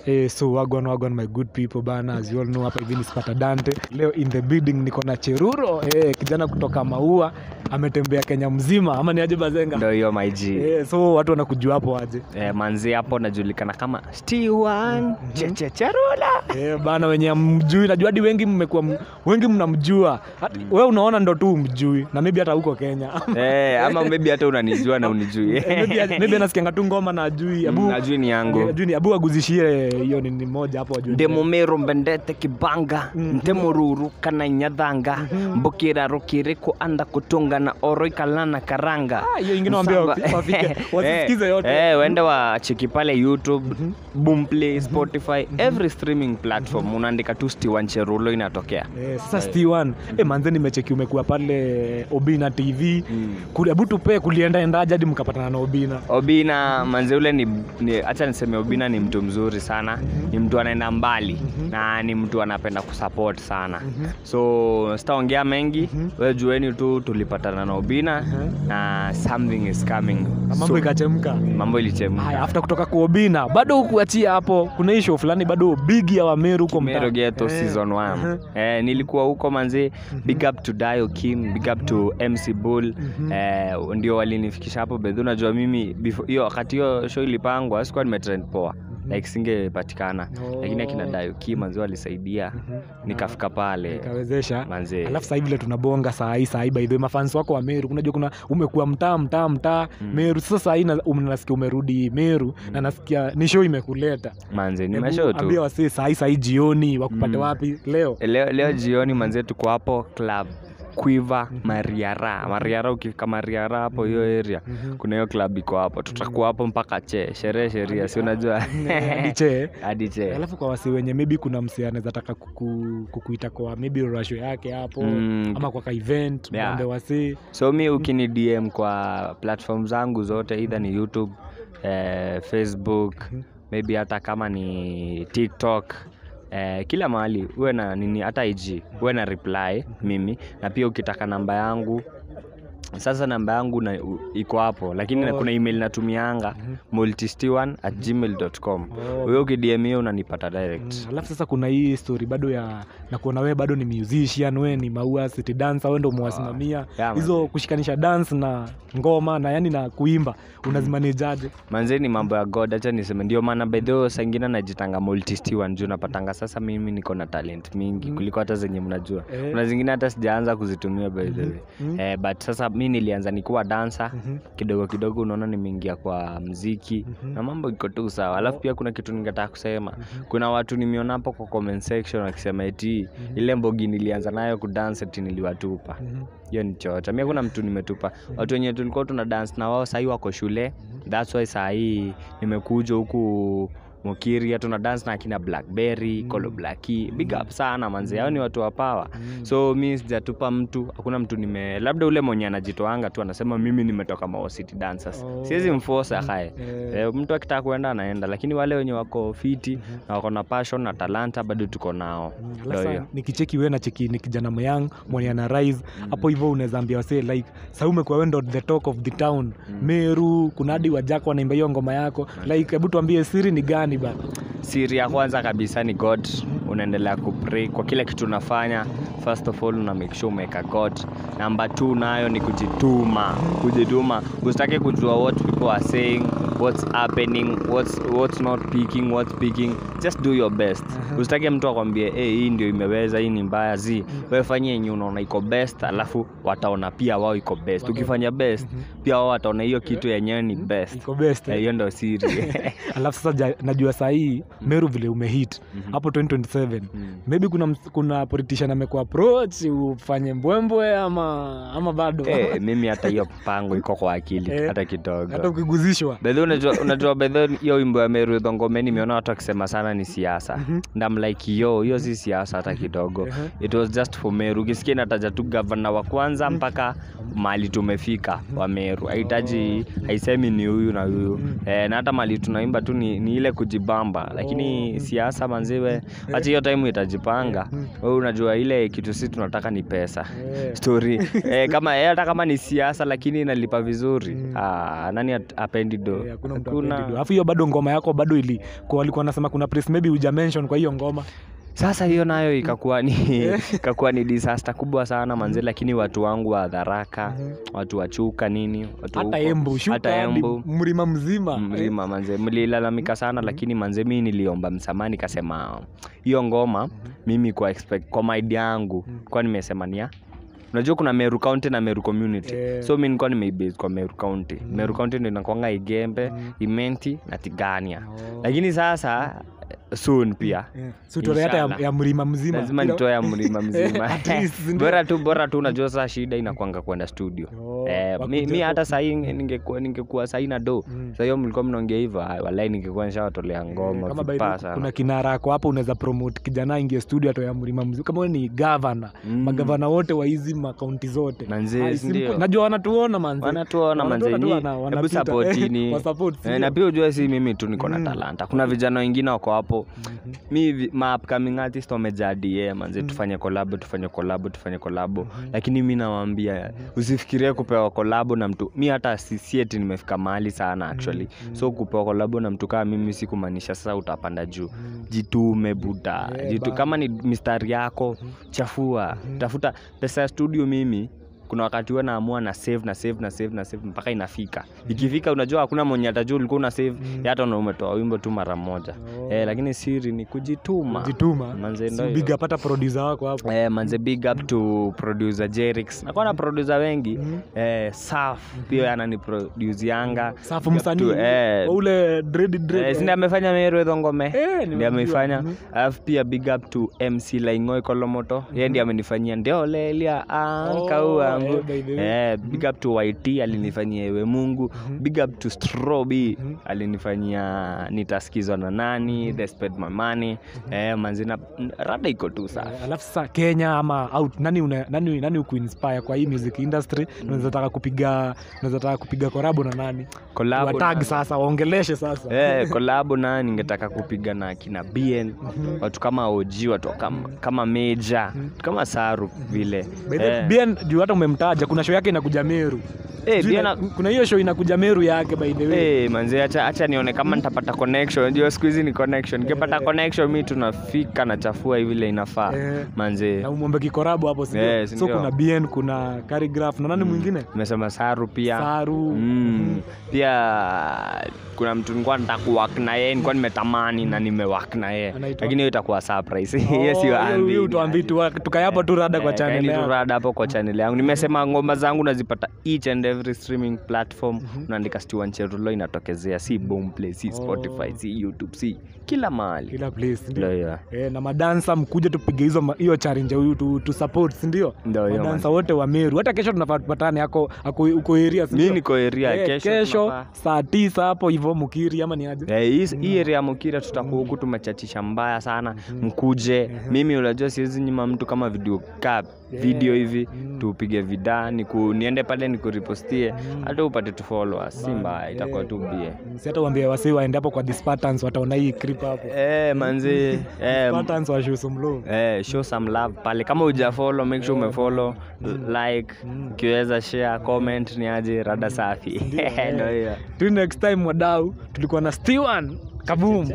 Hey, so wagwan wagwan my good people bana, as you all know hapa hivi ni Sparta Dante. Leo in the building niko na Cheruro, kijana kutoka Maua, ametembea Kenya mzima, ama ni aje bazenga? Ndio hiyo my G. So watu wanakujua hapo aje? Manzi hapo najulikana kama Stewan Checherula. Bana wenye mjui, najua hadi wengi mmekuwa wengi mnamjua. Wewe unaona ndo tu mjui na maybe hata huko Kenya. Ama maybe hata unanijua na unijui. Maybe nasikianga tu ngoma na ajui. Abu najui ni yangu. Ajui ni abu aguzishie hiyo ni moja hapo wajue. Ndemo Meru mbendete kibanga, ndemo ruru kana nyathanga, mbukira rukiri kuanda kutunga na oroi kalana karanga. Hiyo ingine waambie wafike wasisikize yote. Wende wa cheki pale YouTube, Boomplay, Spotify, every streaming platform unaandika tu Stewan Cherulo inatokea. Sasa Stewan, manze nimecheki umekuwa pale Obina TV. Hebu tupe kulienda endaje hadi mkapatana na Obina? Obina manze ule ni acha niseme Obina ni mtu mzuri sana, ni mtu anaenda mbali na ni mtu anapenda kusupport sana. So sitaongea mengi, wewe jueni tu tulipatana na Obina na something is coming. Mambo ikachemka. Mambo ilichemka. Haya, after kutoka kwa Obina bado hukuachia hapo, kuna issue fulani bado big ya wa Meru huko mtaa. Meru Ghetto season 1. Nilikuwa huko manze, big up to Dayo Kim, big up to MC Bull. Ndio walinifikisha hapo bedhu. Unajua mimi before hiyo wakati hiyo show ilipangwa sikuwa nimetrend poa. Like singepatikana. Lakini akina Dayo Kim manze walisaidia nikafika pale. Nikawezesha. Manze. Alafu sasa hivi vile tunabonga saa hii by the way mafans wako wa Meru, unajua kuna umekuwa mtaa Meru. Sasa saa hii unasikia umerudi Meru na nasikia ni show imekuleta. Manze ni show tu. Ambia wasee saa hii jioni wakupate wapi leo? Leo jioni manze tuko hapo club Quiver Mariara. Mariara ukifika Mariara hapo hiyo area kuna hiyo club iko hapo. Tutakuwa hapo mpaka che sherehe sheria, si unajua hadi che. Alafu kwa wasi wenye maybe kuna msee anaweza taka kukuita kwa maybe rasho yake hapo ama kwa ka event mwombe wasi. So mi ukini DM kwa platform zangu zote, either ni YouTube, Facebook, maybe hata kama ni TikTok, kila mahali uwe na nini, hata IG uwe na reply mimi. Na pia ukitaka namba yangu, sasa namba yangu iko hapo, lakini kuna email natumianga multistewan@gmail.com. Wewe ukidm hiyo unanipata direct. Alafu sasa kuna hii story bado ya na kuona wewe bado ni musician, wewe ni Maua City dancer, wewe ndio mwasimamia hizo kushikanisha dance na ngoma na yani na kuimba, unazimanage aje? Manze ni mambo ya God, acha niseme. Ndio maana by the way saa ingine najitanga multistewan juu napatanga sasa mimi niko na talent mingi kuliko hata zenye mnajua. Kuna zingine hata sijaanza kuzitumia by the way. But sasa mimi nilianza nikuwa dancer, kidogo kidogo unaona nimeingia kwa muziki na mambo iko tu sawa. Alafu pia kuna kitu ningetaka kusema. Kuna watu nimeona hapo kwa comment section wakisema eti ile mbogi nilianza nayo kudance eti niliwatupa. Hiyo ni chocha. Mimi kuna mtu nimetupa. Watu wenye tulikuwa tuna dance na wao sasa wako shule. That's why sasa hii nimekuja huku Mokiria tuna dance na akina Blackberry, Kolo Blackie. Big up sana manze, hao ni watu wa power. So mimi sijatupa mtu, hakuna mtu nime, labda ule mwenye anajitoanga tu anasema mimi nimetoka Maua City Dancers. Siwezi mforce akae. Mtu akitaka kuenda anaenda, lakini wale wenye wako fiti na wako na passion na talanta bado tuko nao. Sasa nikicheki wewe na cheki ni kijana myoung mwenye ana rise hapo hivyo, unaweza ambia wasee like sasa umekuwa wewe ndo the talk of the town Meru, kuna hadi wajako wanaimba hiyo ngoma yako. Like hebu tuambie siri ni gani? Siri ya kwanza kabisa ni God. Unaendelea kupray kwa kila kitu unafanya. First of all una make sure umeweka God. Number 2 nayo ni kujituma. Kujituma. Usitake kujua what people are saying, what's happening, what's not picking, what's picking. Just do your best. Usitake mtu akwambie hii ndio imeweza, hii ni mbaya, zi. Wewe fanya yenye unaona iko best, alafu wataona pia wao iko best. Ukifanya best, pia wao wataona hiyo kitu yenyewe ni best. Iko best. Hiyo ndio siri. Alafu sasa najua saa hii Meru vile umehit hapo 2027. Maybe kuna politician amekuwa approach ufanye mbwembwe ama bado? Mimi hata hiyo mpango iko kwa akili hata kidogo. Hata ukiguzishwa. By the way unajua by the way hiyo wimbo ya Meru Thongomeni nimeona watu wakisema sana ni siasa. And I'm like yo, hiyo si siasa hata kidogo. It was just for Meru. Ukisikia inataja tu governor wa kwanza mpaka mali tumefika wa Meru. Haitaji, haisemi ni huyu na huyu. Na hata mali tunaimba tu ni ile kujibamba. Lakini siasa manziwe, acha hiyo time itajipanga. Wewe unajua ile kitu sisi tunataka ni pesa. Story. Kama hata kama ni siasa lakini inalipa vizuri. Nani apendi do? Hakuna mtu hapendi do. Alafu hiyo bado ngoma yako bado kwa walikuwa wanasema kuna place maybe huja mention kwa hiyo ngoma. Sasa hiyo nayo ikakuwa ni disaster kubwa sana manze, lakini watu wangu wa Tharaka, watu wa Chuka nini, watu hata Embu, shuka hata Embu, mlima mzima. Mlima manze, mlilalamika sana, lakini manze mimi niliomba msamaha nikasema hiyo ngoma mimi kwa expect kwa mind yangu kwa nimesema ni unajua kuna Meru County na Meru Community. So mimi nilikuwa nimeibase kwa Meru County. Meru County ndio inakuanga Igembe, Imenti na Tigania. Lakini sasa soon pia. So tutoe hata ya mlima mzima. Lazima nitoe ya mlima mzima. Bora tu unajua sasa shida inakuanga kwenda studio. Mi hata sasa ningekuwa sasa na do. Sasa hiyo mlikuwa mnaongea hivyo, wallahi ningekuwa nishawatolea ngoma vibaya sana. Kuna kinara yako hapo unaweza promote kijana ingie studio atoe ya mlima mzima. Kama wewe ni governor, magavana wote wa hizi makaunti zote. Najua wanatuona manze. Wanatuona manze. Hebu supportini. Na pia ujue si mimi tu niko na talanta. Kuna vijana wengine wako hapo. Mi ma upcoming artist wamejaa DM manze, tufanye collab. Lakini mimi nawaambia usifikirie kupewa collab na mtu. Mi hata si eti nimefika mahali sana actually. So kupewa collab na mtu kama mimi si kumaanisha sasa utapanda juu. Jitume buda. Kama ni mistari yako chafua. Tafuta pesa ya studio. Mimi kuna wakati huwa naamua na save mpaka inafika. Ikifika unajua hakuna mwenye atajua ulikuwa una save, hata umetoa wimbo tu mara moja. Lakini siri ni kujituma. Manze ndio. Big up hata producer wako hapo. Manze big up to producer Jerix. Na kuna producer wengi. Saf pia ananiproduce Yanga. Saf msanii. Ule dread. Si amefanya Meru Ethongome. Ndiye ameifanya. Alafu pia big up to MC Laingoi Kolomoto. Yeye ndiye amenifanyia ndio lelia ankaua. Big up to YT alinifanyia Ewe Mungu. Big up to Strobi alinifanyia Nitasikizwa na Nani, They Spend My Money. Manzina rada iko tu safi. Alafu sasa Kenya ama out, nani ukuinspire kwa hii music industry? Unaweza taka kupiga collab na nani? Collab tag sasa, waongeleshe sasa. Collab na ningetaka kupiga na kina BN, watu kama OG, watu kama Major, kama Saru vile. BN juu hata umemtaja, kuna show yake inakuja Meru. Kuna hiyo show inakuja Meru yake by the way. Manze acha nione kama nitapata connection. Unajua siku hizi ni connection. Nikipata connection mimi tunafika na chafua hivi ile inafaa. Manze. Na umombe kikorabu hapo sio? So kuna BN, kuna Khaligraph na nani mwingine? Nimesema Saru pia. Saru. Pia kuna mtu nilikuwa nataka kuwork na yeye, nilikuwa nimetamani na nimework na yeye. Lakini hiyo itakuwa surprise. Hiyo sio ambi. Hiyo tuambi tu tukayapo tu rada kwa channel yangu. Tu rada hapo kwa channel yangu. Nimesema ngoma zangu nazipata each and every streaming platform. Unaandika Stewan Cherulo inatokezea, si Boomplay, si Spotify, si YouTube, si kila mahali. Kila place ndio. Na madansa mkuje tupige hizo hiyo challenge huyu tu support, si ndio? Madansa wote wa Meru. Hata kesho tunafaa tupatane yako uko area, si ndio? Mimi niko area kesho saa 9 hapo hivyo Mukiri ama ni aje? Hii area Mukiri tutakuwa huku tumechachisha mbaya sana. Mkuje. Mimi unajua siwezi nyima mtu kama video cap video hivi tupige vida niende pale nikuripostie hata upate tu followers, si mbaya, itakuwa tu bie. Si hata uambie wasi waende hapo kwa The Spartans wataona hii clip hapo. Manze Spartans wa show some love. Show some love pale. Kama hujafollow make sure umefollow, like, ukiweza share, comment ni aje rada safi. Ndio hiyo. Till next time wadau, tulikuwa na Stewan Kaboom.